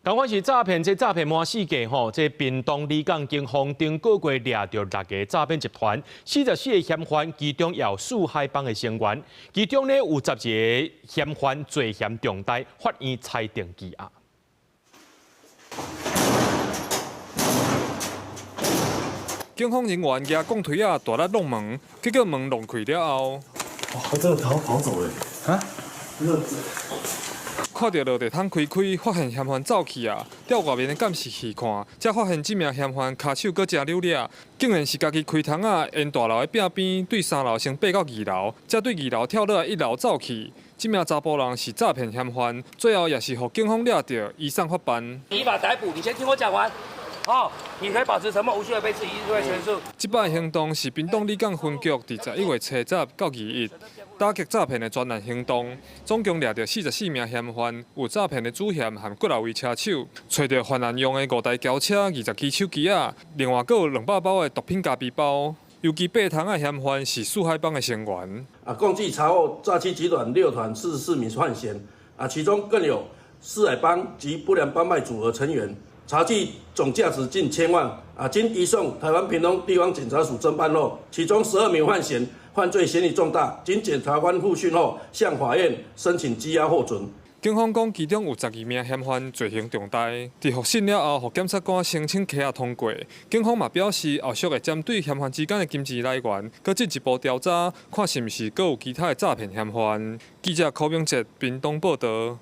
仝款是詐騙，這詐騙滿世界吼，這屏東里港警方頂個月掠著六个詐騙集團，44個嫌犯，其中也有四海幫的成員，其中呢有12個嫌犯罪嫌重大，法院裁定羈押。警方人員舉鋼錘仔大力挵門，結果門弄開了後，哇！他真的逃跑走了，啊？看著落地窗開開，發現嫌犯走去啊！調外面的監視器看，才發現這名嫌犯跤手閣誠溜掠，竟然是家己開窗仔，沿大樓的壁邊對三樓先爬到二樓，才對二樓跳落來一樓走去。這名查埔人是詐騙嫌犯，最後也是予警方掠著，移送法辦。依法逮捕，你先聽我講完。哦，你可以保持沉默，無需要被質疑，會陳述。這擺行動是屏東里港分局佇11月初十到21打擊詐騙的專案行動，總共掠著44名嫌犯，有詐騙的主嫌和幾若位車手，揣著犯案用的五台轎車、20支手機仔，另外閣有200包的毒品咖啡包。尤其爬窗的嫌犯是四海幫的成員。啊，共計查獲詐欺集團六團44名犯嫌，啊，其中更有四海幫及不良幫派組合成員。查緝總價值近千萬，啊，經移送臺灣屏東地方檢察署偵辦後，其中12名犯嫌犯罪嫌疑重大，經檢察官複訊後，向法院申請羈押獲准。警方講，其中有12名嫌犯罪行重大，佇複審了後，予檢察官申請羈押通過。警方嘛表示，後續會針對嫌犯之間的金錢來源，閣進一步調查，看是毋是閣有其他的詐騙嫌犯。記者柯明哲屏東報導。